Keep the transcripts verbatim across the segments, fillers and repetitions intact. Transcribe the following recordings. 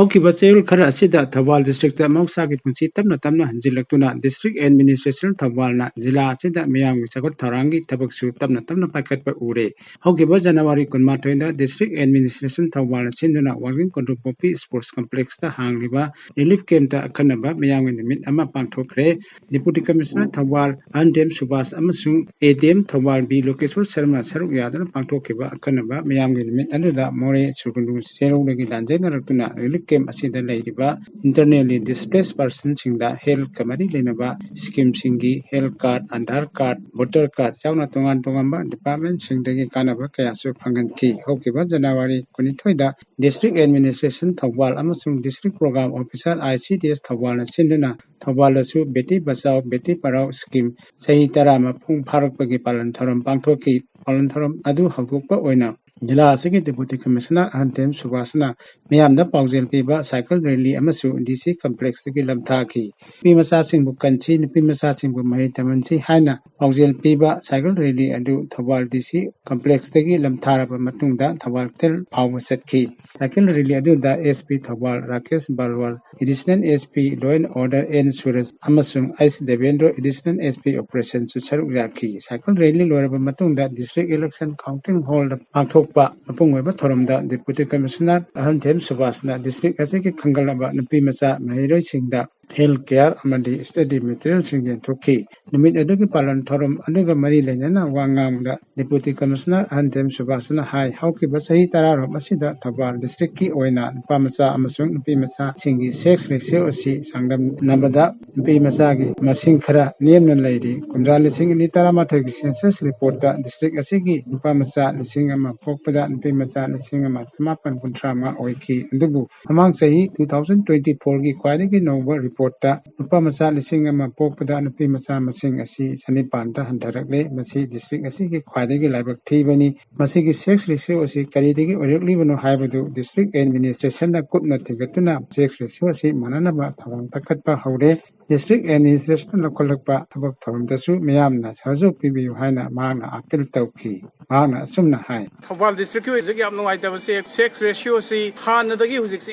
ꯍꯧꯈꯤꯕ ꯆꯌꯣꯜ ꯈꯔ ꯑꯁꯤꯗ ꯊꯧꯕꯥꯜ ꯗꯤꯁꯇ꯭ꯔꯤꯛꯇ ꯃꯍꯧꯁꯥꯒꯤ ꯄꯨꯟꯁꯤ ꯇꯞꯅ ꯇꯞꯅ ꯍꯟꯖꯤꯜꯂꯛꯇꯨꯅ ꯗꯤꯁꯇ꯭ꯔꯤꯛ ꯑꯦꯗꯃꯤꯅꯤꯁꯇ꯭ꯔꯦꯁꯟ ꯊꯧꯕꯥꯜꯅ ꯖꯤꯂꯥ ꯑꯁꯤꯗ ꯃꯤꯌꯥꯝꯒꯤ ꯆꯥꯎꯈꯠ ꯊꯧꯔꯥꯡꯒꯤ ꯊꯕꯛꯁꯨ ꯇꯞꯅ ꯇꯞꯅ ꯄꯥꯏꯈꯠꯄ ꯎꯔꯦ꯫ ꯍꯧꯈꯤꯕ ꯖꯅꯋꯥꯔꯤ ꯀꯨꯟꯃꯥꯊꯣꯏꯗ ꯗꯤꯁꯇ꯭ꯔꯤꯛ ꯑꯦꯗꯃꯤꯅꯤꯁꯇ꯭ꯔꯦꯁꯟ ꯊꯧꯕꯥꯜꯅ ꯁꯤꯟꯗꯨꯅ ꯋꯥꯡꯖꯤꯡ ꯀꯣꯟꯗ꯭ꯔꯨꯝꯄꯣꯛꯄꯤ ꯁ꯭ꯄꯣꯔꯠꯁ ꯀꯝꯄ꯭ꯂꯦꯛꯁꯇ ꯍꯥꯡꯂꯤꯕ ꯔꯤꯂꯤꯐ ꯀꯦꯝꯞꯇ ꯑꯈꯟꯅꯕ ꯃꯤꯌꯥꯝꯒꯤ ꯅꯨꯃꯤꯠ ꯑꯃ ꯄꯥꯡꯊꯣꯛꯈ꯭ꯔꯦ꯫ ꯗꯤꯄꯨꯇꯤ ꯀꯃꯤꯁꯅꯔ ꯊꯧꯕꯥꯜ ꯑꯍꯟꯊꯦꯝ ꯁꯨꯕꯥꯁ ꯑꯃꯁꯨꯡ A D M Thoubal B Lokeshore Sharma ꯁꯔꯨꯛ ꯌꯥꯗꯨꯅ ꯄꯥꯡꯊꯣꯛꯈꯤꯕ ꯑꯈꯟꯅꯕ ꯃꯤꯌꯥꯝꯒꯤ ꯅꯨꯃꯤꯠ ꯑꯗꯨꯗ ꯃꯣꯔꯦ ꯁꯨꯒꯅꯨ ꯆꯦꯔꯧꯗꯒꯤ ꯂꯥꯟꯖꯦꯟꯅꯔꯛꯇꯨꯅ ꯔꯤꯂꯤꯐ ꯀꯦꯝꯞ ꯑꯁꯤꯗ ꯂꯩꯔꯤꯕ ꯏꯟꯇꯔꯅꯦꯜꯂꯤ ꯗꯤꯁꯄ꯭ꯂꯦꯁ ꯄꯥꯔꯁꯟꯁꯤꯡꯗ ꯍꯦꯜꯊꯀ ꯃꯔꯤ ꯂꯩꯅꯕ ꯁ꯭ꯀꯤꯝꯁꯤꯡꯒꯤ health card, Aadhaar card, voter card ꯌꯥꯎꯅ ꯇꯣꯉꯥꯟ ꯇꯣꯉꯥꯟꯕ ꯗꯤꯄꯥꯔꯠꯃꯦꯟꯁꯤꯡꯗꯒꯤ ꯀꯥꯟꯅꯕ ꯀꯌꯥꯁꯨ ꯐꯪꯍꯟꯈꯤ꯫ ꯍꯧꯈꯤꯕ ꯖꯅꯋꯥꯔꯤ ꯀꯨꯟꯅꯤꯊꯣꯏꯗ ꯗꯤꯁꯇ꯭ꯔꯤꯛ ꯑꯦꯗꯃꯤꯅꯤꯁꯇ꯭ꯔꯦꯁꯟ ꯊꯧꯕꯥꯜ ꯑꯃꯁꯨꯡ district programme officer I C D S ꯊꯧꯕꯥꯜꯅ ꯁꯤꯟꯗꯨꯅ ꯊꯧꯕꯥꯜꯗꯁꯨ ꯕꯦꯇꯤ ꯕꯆꯥꯎ ꯕꯦꯇꯤ ꯄꯔꯥꯎ ꯁ꯭ꯀꯤꯝ ꯆꯍꯤ ꯇꯔꯥ ꯃꯄꯨꯡ ꯐꯥꯔꯛꯄꯒꯤ ꯄꯥꯂꯟ ꯊꯧꯔꯝ ꯄꯥꯡꯊꯣꯛꯈꯤ꯫ ꯄꯥꯂꯟ ꯊꯧꯔꯝ ꯑꯗꯨ ꯍꯧꯗꯣꯛꯄ ꯑꯣꯏꯅ ꯖꯤꯂꯥ ꯑꯁꯤꯒꯤ ꯗꯤꯄꯨꯇꯤ ꯀꯃꯤꯁꯅꯔ ꯑꯍꯟꯊꯦꯝ ꯁꯨꯕꯥꯁꯅ ꯃꯤꯌꯥꯝꯗ ꯄꯥꯎꯖꯦꯜ ꯄꯤꯕ ꯁꯥꯏꯀꯜ ꯔꯦꯂꯤ ꯑꯃꯁꯨ ꯗꯤ ꯁꯤ ꯀꯝꯄ꯭ꯂꯦꯛꯁꯇꯒꯤ ꯂꯝꯊꯥꯈꯤ꯫ ꯅꯨꯄꯤ ꯃꯆꯥꯁꯤꯡꯕꯨ ꯀꯟꯁꯤ, ꯅꯨꯄꯤ ꯃꯆꯥꯁꯤꯡꯕꯨ ꯃꯍꯩ ꯇꯝꯍꯟꯁꯤ ꯍꯥꯏꯅ ꯄꯥꯎꯖꯦꯜ ꯄꯤꯕ ꯁꯥꯏꯀꯜ ꯔꯦꯂꯤ ꯑꯗꯨ ꯊꯧꯕꯥꯜ ꯗꯤ ꯁꯤ ꯀꯝꯄ꯭ꯂꯦꯛꯁꯇꯒꯤ ꯂꯝꯊꯥꯔꯕ ꯃꯇꯨꯡꯗ ꯊꯧꯕꯥꯜ ꯀꯩꯊꯦꯜ ꯐꯥꯎꯕ ꯆꯠꯈꯤ꯫ ꯁꯥꯏꯀꯜ ꯔꯦꯂꯤ ꯑꯗꯨꯗ S P Thoubal Rakesh Balwal, additional S P law and order N Suraj ꯑꯃꯁꯨꯡ ꯑꯩꯆ ꯗꯦꯕꯦꯟꯗ꯭ꯔꯣ, ꯑꯦꯗꯤꯁꯅꯦꯜ ꯑꯦꯁ ꯄꯤ ꯑꯣꯄꯔꯦꯁꯟꯁꯨ ꯁꯔꯨꯛ ꯌꯥꯈꯤ꯫ ꯁꯥꯏꯀꯜ ꯔꯦꯂꯤ ꯂꯣꯏꯔꯕ ꯃꯇꯨꯡꯗ ꯗꯤꯁꯇ꯭ꯔꯤꯛ ꯏꯂꯦꯛꯁꯟ ꯀꯥꯎꯟꯇꯤꯡ ꯍꯣꯜꯗ ꯄꯥꯡꯊꯣꯛꯄ ꯃꯄꯨꯡ ꯑꯣꯏꯕ ꯊꯧꯔꯝꯗ ꯗꯤꯄꯨꯇꯤ ꯀꯃꯤꯁꯅꯔ ꯑꯍꯟꯊꯦꯝ ꯁꯨꯕꯥꯁꯅ ꯗꯤꯁꯇ꯭ꯔꯤꯛ ꯑꯁꯤꯒꯤ ꯈꯟꯒꯠꯂꯕ ꯅꯨꯄꯤ ꯃꯆꯥ ꯃꯍꯩꯔꯣꯏꯁꯤꯡꯗ ꯍꯦꯜꯊ ꯀꯦꯌꯔ ꯑꯃꯗꯤ ꯁ꯭ꯇꯗꯤ ꯃꯦꯇꯔꯤꯌꯦꯜꯁꯤꯡ ꯌꯦꯟꯊꯣꯛꯈꯤ꯫ ꯅꯨꯃꯤꯠ ꯑꯗꯨꯒꯤ ꯄꯥꯂꯟ ꯊꯧꯔꯝ ꯑꯗꯨꯒ ꯃꯔꯤ ꯂꯩꯅꯅ ꯋꯥ ꯉꯥꯡꯕꯗ ꯗꯤꯄꯨꯇꯤ ꯀꯃꯤꯁꯅꯔ ꯑꯍꯟꯊꯦꯝ ꯁꯨꯕꯥꯁꯅ ꯍꯥꯏ, ꯍꯧꯈꯤꯕ ꯆꯍꯤ ꯇꯔꯥꯔꯣꯝ ꯑꯁꯤꯗ ꯊꯧꯕꯥꯜ ꯗꯤꯁꯇ꯭ꯔꯤꯛꯀꯤ ꯑꯣꯏꯅ ꯅꯨꯄꯥ ꯃꯆꯥ ꯑꯃꯁꯨꯡ ꯅꯨꯄꯤ ꯃꯆꯥꯁꯤꯡꯒꯤ ꯁꯦꯛꯁ ꯔꯦꯁꯤꯌꯣ ꯑꯁꯤ ꯆꯥꯡꯗꯝꯅꯕꯗ ꯅꯨꯄꯤ ꯃꯆꯥꯒꯤ ꯃꯁꯤꯡ ꯈꯔ ꯅꯦꯝꯅ ꯂꯩꯔꯤ꯫ ꯀꯨꯝꯖꯥ ꯂꯤꯁꯤꯡ ꯑꯅꯤ ꯇꯔꯥꯃꯥꯊꯣꯏꯒꯤ ꯁꯦꯟꯁꯁ ꯔꯤꯄꯣꯔꯠꯇ ꯗꯤꯁꯇ꯭ꯔꯤꯛ ꯑꯁꯤꯒꯤ ꯅꯨꯄꯥ ꯃꯆꯥ ꯂꯤꯁꯤꯡ ꯑꯃ ꯄꯣꯛꯄꯗ ꯅꯨꯄꯤ ꯃꯆꯥ ꯂꯤꯁꯤꯡ ꯑꯃ ꯆꯃꯥꯄꯟ ꯀꯨꯟꯊ꯭ꯔꯥ ꯃꯉꯥ ꯑꯣꯏꯈꯤ꯫ ꯑꯗꯨꯕꯨ ꯃꯃꯥꯡ ꯆꯍꯤ two thousand twenty fourꯒꯤ ꯈ꯭ꯋꯥꯏꯗꯒꯤ ꯅꯧꯕ ꯔꯤꯄꯣꯔꯠꯇ ꯅꯨꯄꯥ ꯃꯆꯥ ꯂꯤꯁꯤꯡ ꯑꯃ ꯄꯣꯛꯄꯗ ꯅꯨꯄꯤ ꯃꯆꯥ ꯃꯁꯤꯡ ꯑꯁꯤ ꯆꯅꯤꯄꯥꯟꯗ ꯍꯟꯊꯔꯛꯂꯦ꯫ ꯃꯁꯤ ꯗꯤꯁꯇ꯭ꯔꯤꯛ ꯑꯁꯤꯒꯤ ꯈ꯭ꯋꯥꯏꯗꯒꯤ ꯂꯥꯏꯕꯛ ꯊꯤꯕꯅꯤ꯫ ꯃꯁꯤꯒꯤ ꯁꯦꯛꯁ ꯔꯦꯁꯤꯌꯣ ꯑꯁꯤ ꯀꯔꯤꯗꯒꯤ ꯑꯣꯏꯔꯛꯂꯤꯕꯅꯣ ꯍꯥꯏꯕꯗꯨ ꯗꯤꯁꯇ꯭ꯔꯤꯛ ꯑꯦꯗꯃꯤꯅꯤꯁꯇ꯭ꯔꯦꯁꯟꯅ ꯀꯨꯞꯅ ꯊꯤꯒꯠꯇꯨꯅ ꯁꯦꯛꯁ ꯔꯦꯁꯤꯌꯣ ꯑꯁꯤ ꯃꯥꯟꯅꯅꯕ ꯊꯧꯔꯥꯡ ꯄꯥꯏꯈꯠꯄ ꯍꯧꯔꯦ꯫ ꯗꯤꯁꯇ꯭ꯔꯤꯛ ꯑꯦꯗꯃꯤꯅꯤꯁꯇ꯭ꯔꯦꯁꯟꯅ ꯂꯧꯈꯠꯂꯛꯄ ꯊꯕꯛ ꯊꯧꯔꯝꯗꯁꯨ ꯃꯤꯌꯥꯝꯅ ꯁꯍꯖꯣꯛ ꯄꯤꯕꯤꯌꯨ ꯍꯥꯏꯅ ꯃꯍꯥꯛꯅ ꯑꯥꯄꯤꯜ ꯇꯧꯈꯤ꯫ ꯃꯍꯥꯛꯅ ꯑꯁꯨꯝꯅ ꯍꯥꯏ꯫ ꯊꯧꯕꯥꯜ ꯗꯤꯁꯇ꯭ꯔꯤꯛꯀꯤ ꯍꯧꯖꯤꯛ ꯌꯥꯝ ꯅꯨꯡꯉꯥꯏꯇꯕꯁꯦ, ꯁꯦꯛꯁ ꯔꯦꯁꯤꯌꯣꯁꯤ ꯍꯥꯟꯅꯗꯒꯤ ꯍꯧꯖꯤꯛꯁꯤ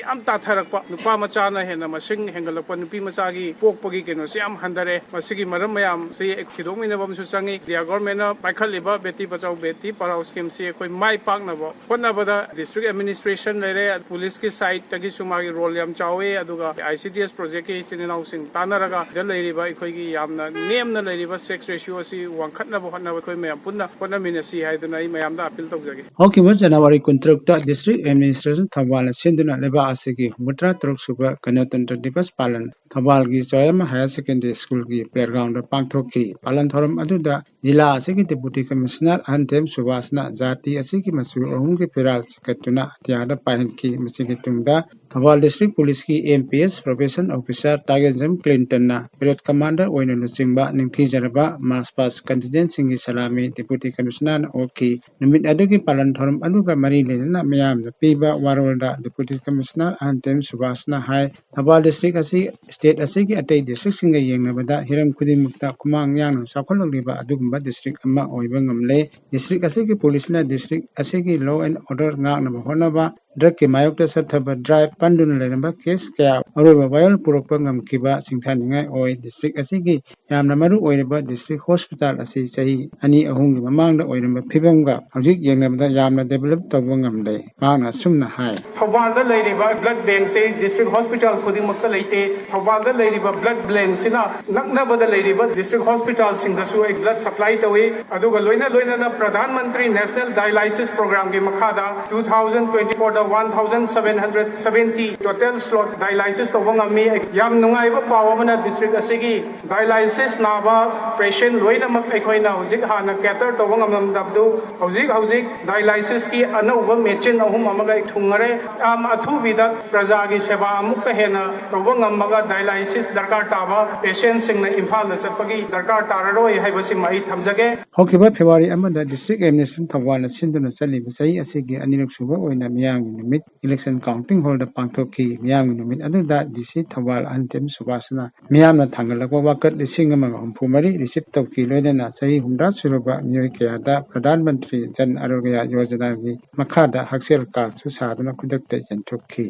ꯌꯥꯝ ꯇꯥꯊꯔꯛꯄ, ꯅꯨꯄꯥ ꯃꯆꯥꯅ ꯍꯦꯟꯅ ꯃꯁꯤꯡ ꯍꯦꯟꯒꯠꯂꯛꯄ, ꯅꯨꯄꯤ ꯃꯆꯥꯒꯤ ꯄꯣꯛꯄꯒꯤ ꯀꯩꯅꯣꯁꯤ ꯌꯥꯝ ꯍꯟꯊꯔꯦ꯫ ꯃꯁꯤꯒꯤ ꯃꯔꯝ ꯃꯌꯥꯝꯁꯤ ꯊꯤꯗꯣꯛꯃꯤꯟꯅꯕ ꯑꯃꯁꯨ ꯆꯪꯉꯤ꯫ ꯏꯟꯗꯤꯌꯥ ꯒꯣꯔꯃꯦꯟꯅ ꯄꯥꯏꯈꯠꯂꯤꯕ ꯕꯦꯇꯤ ꯕꯆꯥꯎ ꯕꯦꯇꯤ ꯄꯔꯥꯎ ꯁ꯭ꯀꯤꯝꯁꯤ ꯑꯩꯈꯣꯏ ꯃꯥꯏ ꯄꯥꯛꯅꯕ ꯍꯣꯠꯅꯕꯗ ꯗꯤꯁꯇ꯭ꯔꯤꯛ ꯑꯦꯗꯃꯤꯅꯤꯁꯇ꯭ꯔꯦꯁꯟ ꯂꯩꯔꯦ, ꯄꯨꯂꯤꯁꯀꯤ ꯁꯥꯏꯠꯇꯒꯤꯁꯨ ꯃꯥꯒꯤ ꯔꯣꯜ ꯌꯥꯝ ꯆꯥꯎꯋꯤ, ꯑꯗꯨꯒ ꯑꯥꯏ ꯁꯤ ꯗꯤ ꯑꯦꯁ ꯄ꯭ꯔꯣꯖꯦꯛꯀꯤ ꯏꯆꯤꯟ ꯏꯅꯥꯎꯁꯤꯡ ꯇꯥꯟꯅꯔꯒ ꯁꯤꯗ ꯂꯩꯔꯤꯕ ꯑꯩꯈꯣꯏꯒꯤ ꯌꯥꯝꯅ ꯅꯦꯝꯅ ꯂꯩꯔꯤꯕ ꯁꯦꯛꯁ ꯔꯦꯁꯤꯌꯣ ꯑꯁꯤ ꯋꯥꯡꯈꯠꯅꯕ ꯍꯣꯠꯅꯕ ꯑꯩꯈꯣꯏ ꯃꯌꯥꯝ ꯄꯨꯟꯅ ꯍꯣꯠꯅꯃꯤꯟꯅꯁꯤ ꯍꯥꯏꯗꯨꯅ ꯑꯩ ꯃꯌꯥꯝꯗ ꯑꯥꯄꯤꯜ ꯇꯧꯖꯒꯦ꯫ ꯍꯧꯈꯤꯕ ꯖꯅꯋꯥꯔꯤ ꯀꯨꯟꯇꯔꯨꯛꯇ ꯗꯤꯁꯇ꯭ꯔꯤꯛ ꯑꯦꯗꯃꯤꯅꯤꯁꯇ꯭ꯔꯦꯁꯟ ꯊꯧꯕꯥꯜꯅ ꯁꯤꯟꯗꯨꯅ ꯂꯩꯕꯥꯛ ꯑꯁꯤꯒꯤ ꯍꯨꯝꯐꯨꯇꯔꯥ ꯇꯔꯨꯛ ꯁꯨꯕ ꯒꯅꯇꯟꯇ꯭ꯔ ꯗꯤꯕꯁ ꯄꯥꯂꯟ ꯊꯧꯕꯥꯜꯒꯤ ꯆꯣꯌꯝ ꯍꯥꯌꯔ ꯁꯦꯀꯦꯟꯗꯔꯤ ꯁ꯭ꯀꯨꯜꯒꯤ ꯄ꯭ꯂꯦꯒ꯭ꯔꯥꯎꯟꯗ ꯄꯥꯡꯊꯣꯛꯈꯤ꯫ ꯄꯥꯂꯟ ꯊꯧꯔꯝ ꯑꯗꯨꯗ ꯖꯤꯂꯥ ꯑꯁꯤꯒꯤ ꯗꯤꯄꯨꯇꯤ ꯀꯃꯤꯁꯅꯔ ꯑꯍꯟꯊꯦꯝ ꯁꯨꯕꯥꯁꯅ ꯖꯥꯇꯤ ꯑꯁꯤꯒꯤ ꯃꯆꯨ ꯑꯍꯨꯝꯒꯤ ꯐꯤꯔꯥꯜ ꯆꯤꯡꯈꯠꯇꯨꯅ ꯑꯇꯤꯌꯥꯗ ꯄꯥꯏꯍꯟꯈꯤ꯫ ꯃꯁꯤꯒꯤ ꯇꯨꯡꯗ ꯊꯧꯕꯥꯜ ꯗꯤꯁꯇ꯭ꯔꯤꯛ ꯄꯨꯂꯤꯁꯀꯤ M P S probation officer Thangjam ꯀ꯭ꯂꯤꯟꯇꯟꯅ ꯄꯦꯔꯦꯗ ꯀꯃꯥꯟꯗꯔ ꯑꯣꯏꯅ ꯂꯨꯆꯤꯡꯕ ꯅꯤꯡꯊꯤꯖꯔꯕ ꯃꯥꯔꯁ ꯄꯥꯁ ꯀꯟꯇꯤꯟꯖꯦꯟꯁꯤꯡꯒꯤ ꯁꯂꯥꯃꯤ ꯗꯤꯄꯨꯇꯤ ꯀꯃꯤꯁꯅꯔꯅ ꯑꯣꯛꯈꯤ꯫ ꯅꯨꯃꯤꯠ ꯑꯗꯨꯒꯤ ꯄꯥꯂꯟ ꯊꯧꯔꯝ ꯑꯗꯨꯒ ꯃꯔꯤ ꯂꯩꯅꯅ ꯃꯤꯌꯥꯝꯗ ꯄꯤꯕ ꯋꯥꯔꯣꯜꯗ ꯗꯤꯄꯨꯇꯤ ꯀꯃꯤꯁꯅꯔ ꯑꯍꯟꯊꯦꯝ ꯁꯨꯕꯥꯁꯅ ꯍꯥꯏ, ꯊꯧꯕꯥꯜ ꯗꯤꯁꯇ꯭ꯔꯤꯛ ꯑꯁꯤ ꯁ꯭ꯇꯦꯠ ꯑꯁꯤꯒꯤ ꯑꯇꯩ ꯗꯤꯁꯇ꯭ꯔꯤꯛꯁꯤꯡꯒ ꯌꯦꯡꯅꯕꯗ ꯍꯤꯔꯝ ꯈꯨꯗꯤꯡꯃꯛꯇ ꯈꯨꯃꯥꯡ ꯌꯥꯡꯅ ꯆꯥꯎꯈꯠꯂꯛꯂꯤꯕ ꯑꯗꯨꯒꯨꯝꯕ ꯗꯤꯁꯇ꯭ꯔꯤꯛ ꯑꯃ ꯑꯣꯏꯕ ꯉꯝꯂꯦ꯫ ꯗꯤꯁꯇ꯭ꯔꯤꯛ ꯑꯁꯤꯒꯤ ꯄꯨꯂꯤꯁꯅ ꯗꯤꯁꯇ꯭ꯔꯤꯛ ꯑꯁꯤꯒꯤ law and order ꯉꯥꯛꯅꯕ ꯍꯣꯠꯅꯕ, ꯗ꯭ꯔꯒꯀꯤ ꯃꯥꯌꯣꯛꯇ ꯆꯠꯊꯕ ꯗ꯭ꯔꯥꯏꯚ ꯄꯟꯗꯨꯅ ꯂꯩꯔꯝꯕ ꯀꯦꯁ ꯀꯌꯥ ꯑꯔꯣꯏꯕ ꯋꯥꯌꯦꯜ ꯄꯨꯔꯛꯄ ꯉꯝꯈꯤꯕ ꯁꯤꯡꯊꯥꯅꯤꯡꯉꯥꯏ ꯑꯣꯏ꯫ ꯗꯤꯁꯇ꯭ꯔꯤꯛ ꯑꯁꯤꯒꯤ ꯌꯥꯝꯅ ꯃꯔꯨ ꯑꯣꯏꯔꯤꯕ ꯗꯤꯁꯇ꯭ꯔꯤꯛ ꯍꯣꯁꯄꯤꯇꯥꯜ ꯑꯁꯤ ꯆꯍꯤ ꯑꯅꯤ ꯑꯍꯨꯝꯒꯤ ꯃꯃꯥꯡꯗ ꯑꯣꯏꯔꯝꯕ ꯐꯤꯕꯝꯒ ꯍꯧꯖꯤꯛ ꯌꯦꯡꯅꯕꯗ ꯌꯥꯝꯅ ꯗꯦꯕꯂꯞ ꯇꯧꯕ ꯉꯝꯂꯦ꯫ ꯃꯍꯥꯛꯅ ꯑꯁꯨꯝꯅ ꯍꯥꯏ꯫ ꯊꯧꯕꯥꯜꯗ ꯂꯩꯔꯤꯕ ꯕ꯭ꯂꯗ ꯕꯦꯡꯁꯦ ꯗꯤꯁꯇ꯭ꯔꯤꯛ ꯍꯣꯁꯄꯤꯇꯥꯜ ꯈꯨꯗꯤꯡꯃꯛꯇ ꯂꯩꯇꯦ꯫ ꯊꯧꯕꯥꯜꯗ ꯂꯩꯔꯤꯕ ꯕ꯭ꯂꯗ ꯕꯦꯡꯁꯤꯅ ꯅꯛꯅꯕꯗ ꯂꯩꯔꯤꯕ ꯗꯤꯁꯇ꯭ꯔꯤꯛ ꯍꯣꯁꯄꯤꯇꯥꯜꯁꯤꯡꯗꯁꯨ ꯑꯩ ꯕ꯭ꯂꯗ ꯁꯄ꯭ꯂꯥꯏ ꯇꯧꯏ꯫ ꯑꯗꯨꯒ ꯂꯣꯏꯅ ꯂꯣꯏꯅꯅ ꯄ꯭ꯔꯙꯥꯟ ꯃꯟꯇ꯭ꯔꯤ ꯅꯦꯁꯅꯦꯜ ꯗꯥꯏꯂꯥꯏꯁꯤꯁ ꯄ꯭ꯔꯣꯒ꯭ꯔꯥꯝꯒꯤ ꯃꯈꯥꯗ two thousand twenty-fourꯗ one thousand seven hundred seventy total slot dialysis ꯇꯧꯕ ꯉꯝꯃꯤ꯫ ꯌꯥꯝ ꯅꯨꯡꯉꯥꯏꯕ ꯄꯥꯎ ꯑꯃꯅ ꯗꯤꯁꯇ꯭ꯔꯤꯛ ꯑꯁꯤꯒꯤ ꯗꯥꯏꯂꯥꯏꯁꯤꯁ ꯅꯥꯕ ꯄꯦꯁꯦꯟ ꯂꯣꯏꯅꯃꯛ ꯑꯩꯈꯣꯏꯅ ꯍꯧꯖꯤꯛ ꯍꯥꯟꯅ ꯀꯦꯇꯔ ꯇꯧꯕ ꯉꯝꯂꯝꯗꯕꯗꯨ ꯍꯧꯖꯤꯛ ꯍꯧꯖꯤꯛ ꯗꯥꯏꯂꯥꯏꯁꯤꯁꯀꯤ ꯑꯅꯧꯕ ꯃꯦꯆꯤꯟ ꯑꯍꯨꯝ ꯑꯃꯒ ꯊꯨꯡꯉꯔꯦ꯫ ꯌꯥꯝ ꯑꯊꯨꯕꯤꯗ ꯄ꯭ꯔꯖꯥꯒꯤ ꯁꯦꯕꯥ ꯑꯃꯨꯛꯀ ꯍꯦꯟꯅ ꯇꯧꯕ ꯉꯝꯃꯒ ꯗꯥꯏꯂꯥꯏꯁꯤꯁ ꯗꯔꯀꯥꯔ ꯇꯥꯕ ꯄꯦꯁꯦꯟꯁꯤꯡꯅ ꯏꯝꯐꯥꯜꯗ ꯆꯠꯄꯒꯤ ꯗꯔꯀꯥꯔ ꯇꯥꯔꯔꯣꯏ ꯍꯥꯏꯕꯁꯤꯃ ꯑꯩ ꯊꯝꯖꯒꯦ꯫ ꯍꯧꯈꯤꯕ ꯐꯦꯕ꯭ꯔꯨꯋꯥꯔꯤ ꯑꯃꯗ ꯗꯤꯁꯇ꯭ꯔꯤꯛ ꯑꯦꯗꯃꯤꯅꯤꯁꯇ꯭ꯔꯦꯁꯟ ꯊꯧꯕꯥꯜꯅ ꯁꯤꯟꯗꯨꯅ ꯆꯠꯂꯤꯕ ꯆꯍꯤ ꯑꯁꯤꯒꯤ ꯑꯅꯤꯔꯛ ꯁꯨꯕ ꯑꯣꯏꯅ ꯃꯤꯌꯥꯝꯒꯤ ꯅꯨꯃꯤꯠ ꯏꯂꯦꯛꯁꯟ ꯀꯥꯎꯟꯇꯤꯡ ꯍꯣꯜꯗ ꯄꯥꯡꯊꯣꯛꯈꯤ꯫ ꯃꯤꯌꯥꯝꯒꯤ ꯅꯨꯃꯤꯠ ꯑꯗꯨꯗ ꯗꯤ ꯁꯤ ꯊꯧꯕꯥꯜ ꯑꯍꯟ ꯇꯦꯝ ꯁꯨꯕꯥꯁꯅ ꯃꯤꯌꯥꯝꯅ ꯊꯥꯡꯒꯠꯂꯛꯄ ꯋꯥꯀꯠ ꯂꯤꯁꯤꯡ ꯑꯃꯒ ꯍꯨꯝꯐꯨ ꯃꯔꯤ ꯔꯤꯁꯤꯞ ꯇꯧꯈꯤ꯫ ꯂꯣꯏꯅꯅ ꯆꯍꯤ ꯍꯨꯝꯗ꯭ꯔꯥ ꯁꯨꯔꯕ ꯃꯤꯑꯣꯏ ꯀꯌꯥꯗ ꯄ꯭ꯔꯙꯥꯟ ꯃꯟꯇ꯭ꯔꯤ ꯖꯟ ꯑꯔꯣꯒ꯭ꯌ ꯌꯣꯖꯅꯥꯒꯤ ꯃꯈꯥꯗ ꯍꯛꯁꯦꯜ ꯀꯥꯔꯗꯁꯨ ꯁꯥꯗꯨꯅ ꯈꯨꯗꯛꯇ ꯌꯦꯟꯊꯣꯛꯈꯤ꯫